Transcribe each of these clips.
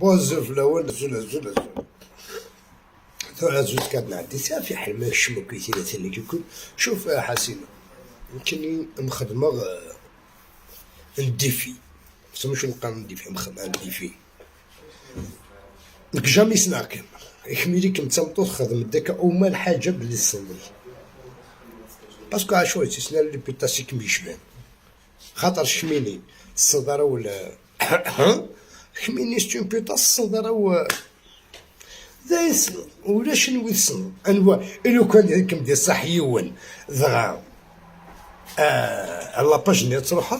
بوزر في الاول زول زول زول ثورة زوج كاد نعدي في حل ما شمو كي ثاني كيكون. شوف حسينة، يمكن مخدمة ال défi، بس مش نلقى ال défi، مخدمة ال défi نك jamais سناك يخميلي كم تمطو خدم داك اوما الحاجة بلي صلي parce que عشوائي تسنى réputation كم يشبان خاطر شميني الصدارة ولا خميني c'est une putain الصدارة و دايس ولا شنو يسن انوا لو كان كم دي صح يون دغا la page ني تروح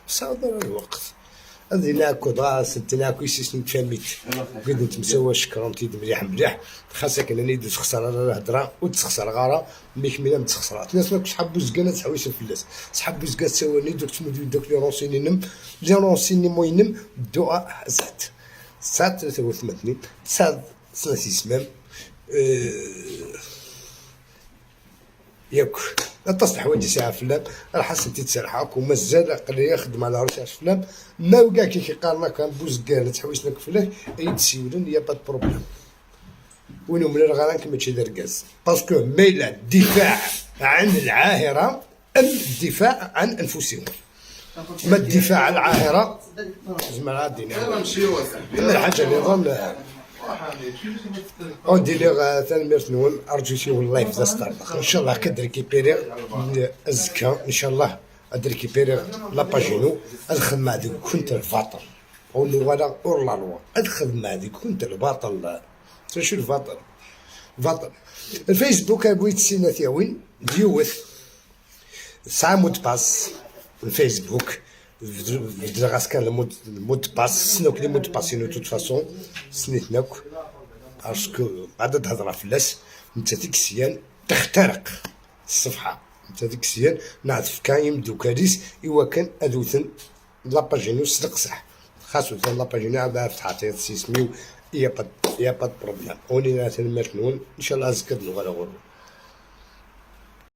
صادر الوقت هذه ناكو دغا تناكو يسيسني تفاميت قد نتمساوى شكرا تيد مليح مليح خاصك انني دوز خسر الهضرة وتخسر غارة mais كميله متخسرات الناس ما صحاب بوزكانه تحويس فلاس صحاب بوزكان تسواني دوك تمدو دوك les renseignements، les renseignements ينم دعاء زاد 9 83 9 سنة سمام. ياك اتصل حوايج ساعة فلان راه حسن تتسرحك ومازال قال يخدم على recherche فلان ما وكاع كي كيقارنا كان بوزكان تحويس لك فلان اي تسيولن y a pas de problème وين من الغران كما تشي دركاز parce que ميلا الدفاع عن العاهره ام الدفاع عن انفسهم ما الدفاع عن العاهره زعما غادي اما الحاجة اللي نظن اودي لي ثاني نون ارجو سي ال live ذا ستار ان شاء الله كد récupérer الزكا ان شاء الله اد récupérer la page ينو الخدمة هذيك كنت الباطل ولا hors la loi الخدمة هذيك كنت الباطل شو الباطل باطل الفيسبوك بغيت سينا تيوين ديوث ساعة mot de passe الفيسبوك بدل كان ال mot de passe سنوك les mots de passe de toute façon سنيتناك parce que عدد هضره فلاس انت ديك السيان تخترق الصفحة انت ديك السيان نعرف كاين دوكاليس ايوا كان ادوثن la page ينو صدق صح خاصو la page ينو عاد فتحات سيسميو y a pas de problème اوني نون ان شاء الله زكد نغالا غرو.